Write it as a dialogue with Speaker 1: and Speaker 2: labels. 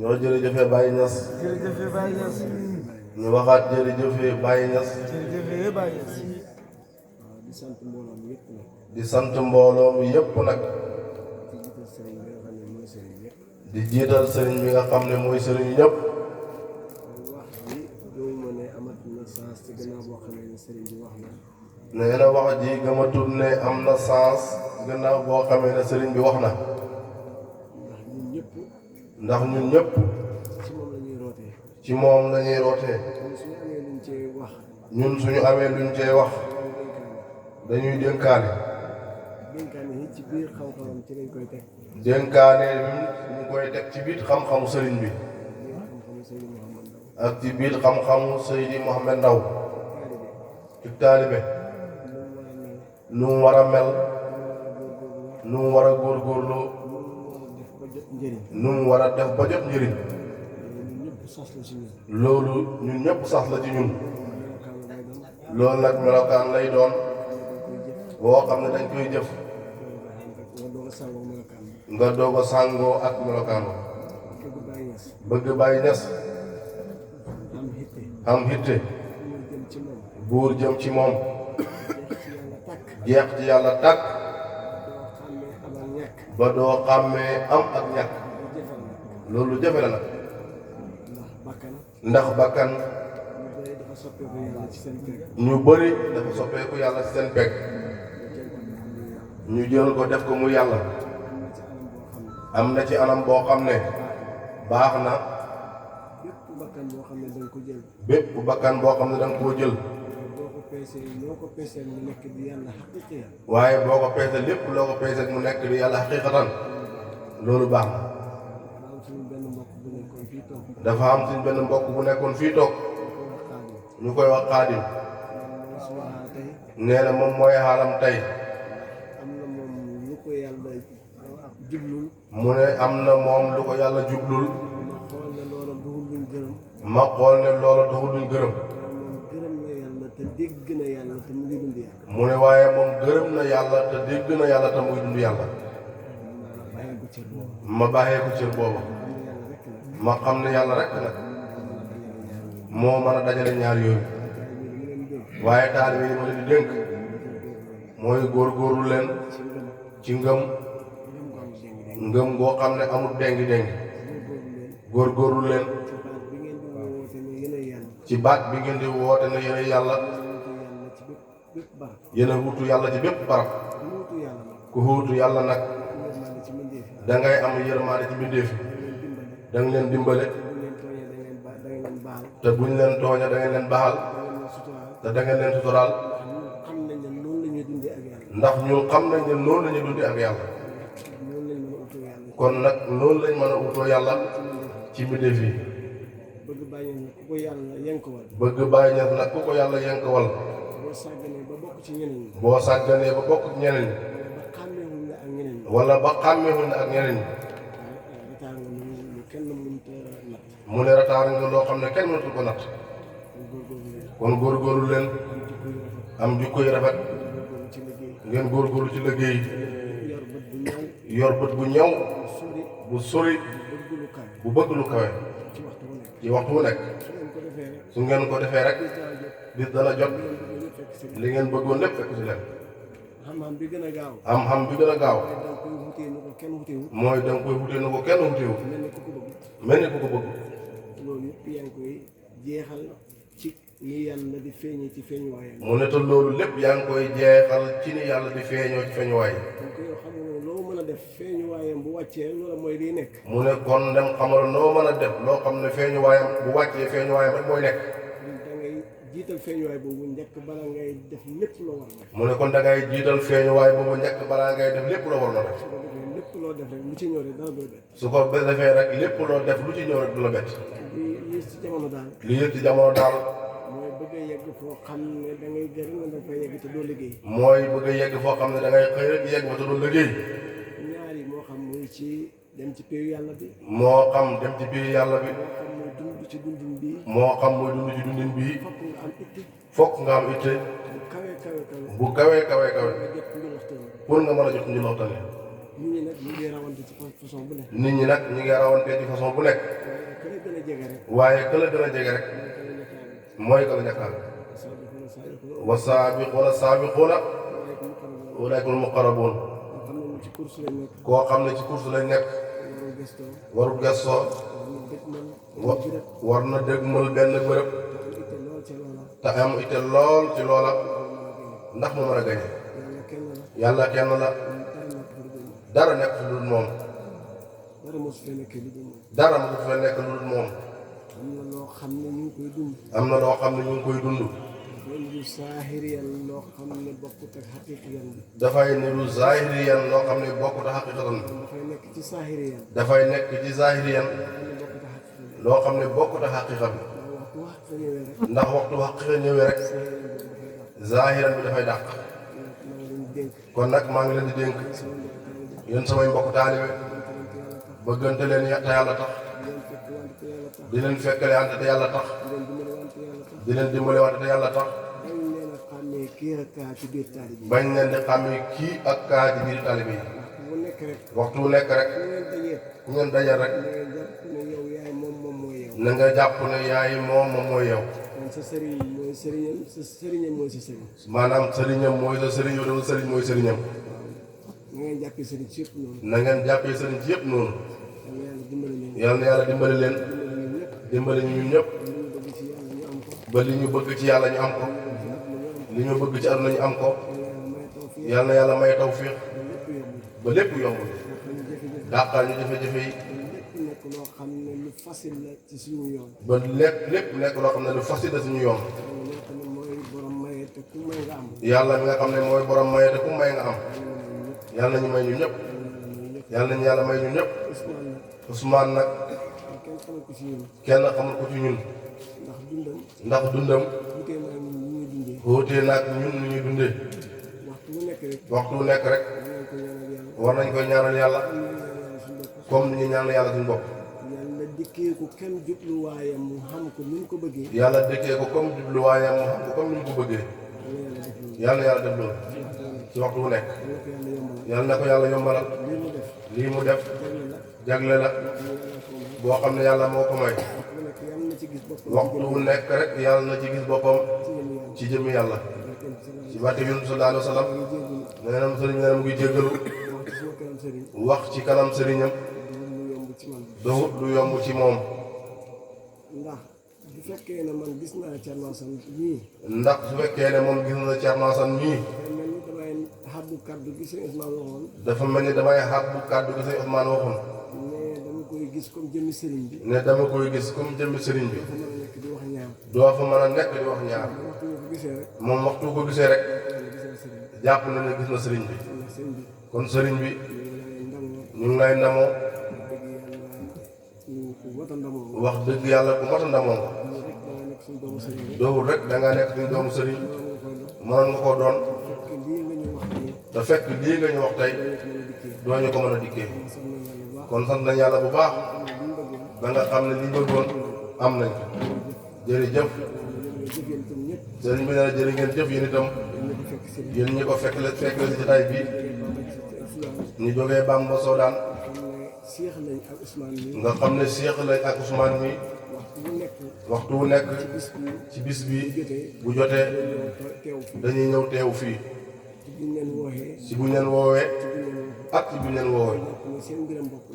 Speaker 1: ñoo jërëjëfe Baye Niass.
Speaker 2: jërëjëfe Baye Niass.
Speaker 1: ñu waxaat jërëjëfe Baye Niass.
Speaker 2: jërëjëfe Baye Niass.
Speaker 3: di sant mbooloo mi yëpp nag.
Speaker 1: di sant mbooloo mi yëpp nag. di jiital sëriñ bi nga xam ne mooy sëriñ ñëpp.
Speaker 3: wax ji doo ma ne amat na sens ci gannaaw boo xam ne sëriñ bi wax na.
Speaker 1: nee na wax ji gëmatul ne am na sens gannaaw boo xamee ne sëriñ bi wax na. ndax ñun ñëpp.
Speaker 3: ci moom la ñuy rootee.
Speaker 1: ci moom la ñuy rootee. ñun suñu amee luñ cee wax. dañuy dénkaane.
Speaker 3: dénkaane yi ci biir xam-xamam ci lañ koy teg.
Speaker 1: dénkaane ñu koy teg ci biir xam-xamu sëriñ bi. ak ci biir xam-xamu Seydi Mouhamed Ndaw. ci taalibe. nu mu war a mel. nu mu war a góorgóorlu. nu mu war a def ba jot njëriñ. loolu ñun ñëpp sas la ci ñun. loolu nag melokaan lay doon. boo xam ne dañ koy jëf. nga doog a sàngoo ak melokaan ba. bëgg Baye Niass. am hitte. buur jëm ci moom. jeex ci yàlla tàkk. ba doo xàmmee am ak ñàkk. loolu jafe la nag. ndax bakkan. ñu bëri dafa soppeeku yàlla ci seen pegg. ñu jël ko def ko mu yàlla. am na ci anam boo xam ne baax na. bépp bakkan boo xam ne danga koo jël. waaye boo ko peesee lépp loo ko peesee mu nekk di yàlla xaqiiqatan loolu baax na. dafa am suñ benn mbokk bu nekkoon fii toog. ñu koy wax Xaadim. nee na moom mooy xaalam tey. mu ne am na moom lu ko yàlla jublul. ma xool ne loola doxul luñ gërëm. mu ne waaye moom gërëm na yàlla te dégg na yàlla te muy dund yàlla. ma bàyyee ko cër boobu. ma xam ne yàlla rek nag moo mën a dajale ñaar yooyu. waaye taalibe yi ma leen di dénk mooy góorgóorlu leen ci ngëm. ngëm goo xam ne amul dengi-dengi. góorgóorlu leen ci baat bi ngeen di woote ne yéen yàlla. yéen a wuutu yàlla ci bépp barab. ku wuutu yàlla nag dangay am yërmaande ci mbindéef. danga leen dimbale. te buñ leen tooña da ngeen leen baal. te da ngeen leen suturaal. ndax ñun xam nañ ne noonu la ñuy dundee ak yàlla. kon nag loolu lañ mën a utoo yàlla ci mbindéef yi. bëgg Baye Niass nag ku ko yàlla yenkawal. boo sàgganee ba bokk ci ñeneen ñi. wala ba xàmmeewuñ ne ak ñeneen ñi. mu ne rataar nga loo xam ne kenn mënatu ko natt. kon góorgóorlu leen. am jikko yu rafet. ngeen góorgóorlu ci liggéey. yor bët bu ñaw. bu sori. bu bëgg lu kawe. ci waxtu bu nekk. su ngeen ko defee rek. bis dana jot. li ngeen bëggoon lépp fekk si leen.
Speaker 3: xam-xam bi gën a gaaw.
Speaker 1: xam-xam bi gën a gaaw. mooy da nga koy wutee nu ko kenn wuteewu. mel ni ku ko bëgg.
Speaker 3: loolu yëpp yaa ngi koy jeexal ci ni yàlla di feeñee ci feeñuwaayam.
Speaker 1: mu ne te loolu lépp yaa ngi koy jeexal ci ni yàlla di feeñoo ci feeñuwaay.
Speaker 3: donc yow xam nga loo mën a def feeñuwaayam bu wàccee loola mooy liy nekk.
Speaker 1: mu ne kon dem xamal noo mën a def loo xam ne feeñuwaayam bu wàccee feeñuwaayam rek mooy nekk.
Speaker 3: da ngay jiital feeñuwaay boobu njëkk bala ngay def lépp loo war a def.
Speaker 1: mu ne kon da ngay jiital feeñuwaay boobu njëkk balaa ngay def lépp loo war na def.
Speaker 3: lépp loo def rek lu ci ñëw rek dara du la bett.
Speaker 1: su ko defee rek lépp loo def lu ci ñëw rek du la bett.
Speaker 3: li ci jamono daal.
Speaker 1: li yëpp ci jamono daal.
Speaker 3: mooy bëgg a yegg foo xam ne da ngay gërëm nga da fay yegg te doo liggéey.
Speaker 1: mooy bëgg a yegg foo xam ne da ngay xëy rek yegg ba te doo liggéey.
Speaker 3: ñaar yi moo xam muy ci dem ci péeyu yàlla bi.
Speaker 1: moo xam dem ci biir yàlla bi.
Speaker 3: moo xam muy dund ci dundin bii.
Speaker 1: moo xam muy dund ci dundin bii.
Speaker 3: fokk nga am
Speaker 1: fokk nga am
Speaker 3: itti.
Speaker 1: itte.
Speaker 3: bu kawee kawe.
Speaker 1: bu kawee. pour nga mën a jot njëloxtane.
Speaker 3: nit ñi nag ñu ngi rawante ci façon bu nekk.
Speaker 1: nit ñi nag ñu ngi rawante ci façon bu nekk.
Speaker 3: jege rek
Speaker 1: waaye ka la gën a jege rek mooy ka la njëkkaal wa saabiquuna saabiquuna ulaaika muqarrabuun
Speaker 3: xam ne ci course lay nekk
Speaker 1: koo xam ne ci course lañ nekk
Speaker 3: warul gëstoo
Speaker 1: warul gestoo war na dégmal benn bërëb te am ite lool ci loola ndax mu mën a gañe yàlla kenn la dara nekk fi lu dul moom
Speaker 3: dara mosu fee nekk lu dul moom
Speaker 1: dara mu fa nekk lu dul moom
Speaker 3: am na loo xam ne ñu ngi koy dund
Speaker 1: am na loo xam ne ñu ngi koy dund
Speaker 3: dafay niru saahiriyan loo xam ne bokkut ak xaqiqiyan bi
Speaker 1: dafay niru zahiriyan loo xam ne bokkut ak xaqiqatan
Speaker 3: dafay nekk ci saahiriyan
Speaker 1: dafay nekk ci zahiriyan
Speaker 3: xam ne bokkut ak xaqiqiyan
Speaker 1: loo xam ne bokkut ak xaqiqa bi
Speaker 3: waxtu ñëwee rek
Speaker 1: ndax waxtu xaqiqa ñëwee rek zahiran bi dafay dàq
Speaker 3: maa ngi leen dénk
Speaker 1: kon nag maa ngi leen di dénk yéen samay mbokk taalibe bëggante leen te yàlla tax di leen fekkale ante te yàlla tax di leen dimbale wante te yàlla tax
Speaker 3: dañ leen a xàmmee kii ak kaa ci biir taalibe yi
Speaker 1: bañ leen di xàmmee kii ak kaa ci biir taalibe yi
Speaker 3: bu nekk rek
Speaker 1: waxtu wu nekk rek
Speaker 3: bu ngeen dajee
Speaker 1: ku ngeen dajal rek
Speaker 3: da ngay jàpp ne yow yaay moom moom mooy yow
Speaker 1: na nga jàpp ne yaay moom mooy yow
Speaker 3: kon sa sëriñ mooy sëriñam sa sëriñam mooy sa sëriñ
Speaker 1: maanaam sëriñam mooy sa sëriñ yow dafa sëriñ mooy sëriñam
Speaker 3: na ngeen jàppee sëriñ si yëpp noonu
Speaker 1: na ngeen jàppee sëriñ ci yëpp noonu
Speaker 3: yàlla yàlla dimbali leen
Speaker 1: yàlla na yàlla dimbali leen dimbali
Speaker 3: dimbali ñun ñëpp
Speaker 1: ñu ñëpp
Speaker 3: li ñu bëgg ci yàlla ñu am ko
Speaker 1: ba li ñu bëgg ci yàlla ñu am ko li ñu bëgg ci àdduna ñu am ko
Speaker 3: yàlla may
Speaker 1: yàlla na yàlla
Speaker 3: tawfiq
Speaker 1: may tawfiq
Speaker 3: lépp yomb
Speaker 1: ba lépp yomb dàqal ñu jafe-jafe yi
Speaker 3: lépp nekk loo xam ne lu facile la ci suñu yoon
Speaker 1: ba lépp nekk loo xam ne lu facile la suñu yoon
Speaker 3: yàlla nga xam ne mooy borom maye te ku may nga am
Speaker 1: yàlla mi nga xam ne mooy borom maye te ku may nga am yàlla nañu may ñu ñëpp yàlla nañu yàlla may ñu ñëpp
Speaker 3: Ousmane nag
Speaker 1: Ousmane nag
Speaker 3: kenn xamul ko ci ñun
Speaker 1: kenn xamul ko ci ñun
Speaker 3: ndax dundam
Speaker 1: ndax dundam
Speaker 3: wutee naa ñun ñu ñuy dundee
Speaker 1: wóotee naag ñun nu ñuy dundee
Speaker 3: waxtu bu nekk rek
Speaker 1: waxtu wu nekk rek
Speaker 3: war nañ ko ñaanal yàlla
Speaker 1: war nañ koy ñaanal yàlla
Speaker 3: ñaanal suñu bopp
Speaker 1: comme ni ñu ñaanal yàlla suñu bopp
Speaker 3: yàlla dikkee ko kenn jubluwaayam mu xam ko ni mu ko bëggee
Speaker 1: yàlla dëkkee ko comme jubluwaayam mu xam ko comme ni mu ko bëggee
Speaker 3: yàlla yàlla
Speaker 1: yàlla na yàlla def
Speaker 3: def loolu
Speaker 1: loolu ci waxtu wu nekk
Speaker 3: yàlla ko yàlla yombalal
Speaker 1: yàlla na ko yàlla yombalal
Speaker 3: lii mu def
Speaker 1: lii mu def
Speaker 3: jagle
Speaker 1: jagle
Speaker 3: la
Speaker 1: la boo xam ne yàlla moo ko may
Speaker 3: bu nekk yàlla na ci gis boppam
Speaker 1: waxtu wu nekk rek yàlla na ci gis boppam
Speaker 3: ci yéen
Speaker 1: ci jëmmi
Speaker 3: yàlla
Speaker 1: yàlla ci barke Yonent sallallahu alayhi wa sallam
Speaker 3: ngi jéggul
Speaker 1: nee na sëriñ nee na mu ngi jéggalu
Speaker 3: wax ci suma kanam
Speaker 1: wax ci kanam
Speaker 3: sëriñ
Speaker 1: sëriñam
Speaker 3: du lu yomb ci man
Speaker 1: dowut lu yomb ci moom
Speaker 3: ndax bu fekkee ne man gis naa Thierno Assane nii
Speaker 1: ndax su fekkee ne moom gis na Thierno Assane mii
Speaker 3: day mel ni damay xàbbu kaddu gi sëñ Ousmane waxoon
Speaker 1: dafa mel ni damay xaat bu kàddu gi sëñ Ousmane waxoon
Speaker 3: mais dama koy gis comme jëmmi sëriñ bi
Speaker 1: ne dama koy gis comme jëmmi sëriñ bi
Speaker 3: dafa mën a nekk di wax ñaar
Speaker 1: doo fa mën a nekk di wax ñaar
Speaker 3: waxtu nga ko gisee rek
Speaker 1: moom waxtu ko gisee rek
Speaker 3: yàlla gisal sëriñ bi
Speaker 1: jàpp na ne gis na sëriñ bi
Speaker 3: ndax sëriñ bi
Speaker 1: kon sëriñ bi
Speaker 3: ñu ngi lay ndamoo
Speaker 1: ñu ngi lay ndamoo
Speaker 3: dëgg yàlla ñu ko wata ndamoo
Speaker 1: wax dëgg yàlla ku mat a ndamoo ko
Speaker 3: rek danga nekk suñu doomu sëriñ bi
Speaker 1: doowul rek dangaa nekk suñu doomu sëriñ
Speaker 3: loolu nga koy doon
Speaker 1: mënoon nga koo doon
Speaker 3: fekk lii nga ñu wax nii
Speaker 1: te fekk lii nga ñu wax tey
Speaker 3: doo ñu ko mën
Speaker 1: doo ñu ko mën
Speaker 3: a dikkee
Speaker 1: a dikkee
Speaker 3: kon sant nañ yàlla bu baax
Speaker 1: kon sant nañ yàlla bu baax
Speaker 3: xam ne li ñu bëggoon
Speaker 1: ba nga xam ne li ñu bëggoon am nañ ko jërëjëf
Speaker 3: jëf yéen itam ñëpp
Speaker 1: sëriñ bi nee na jërë ngeen jëf yéen itam
Speaker 3: ñu ko fekk sëriñ
Speaker 1: yéen ñi ko fekk la si jotaay bii ñu jógee Bamba Sodaan
Speaker 3: Seex lañ ak Ousmane mi
Speaker 1: nga xam ne Seex lañ ak Ousmane mi
Speaker 3: waxtu bu nekk
Speaker 1: waxtu wu nekk
Speaker 3: bis bi
Speaker 1: ci bis bi
Speaker 3: jotee
Speaker 1: bu jotee
Speaker 3: teew fi
Speaker 1: dañuy ñëw teew fii
Speaker 3: ci buñ leen wooxee
Speaker 1: si buñ leen woowee
Speaker 3: ci buñ leen wooxee
Speaker 1: ak ci buñ leen woowee
Speaker 3: jàpp ne seen mbiram bopp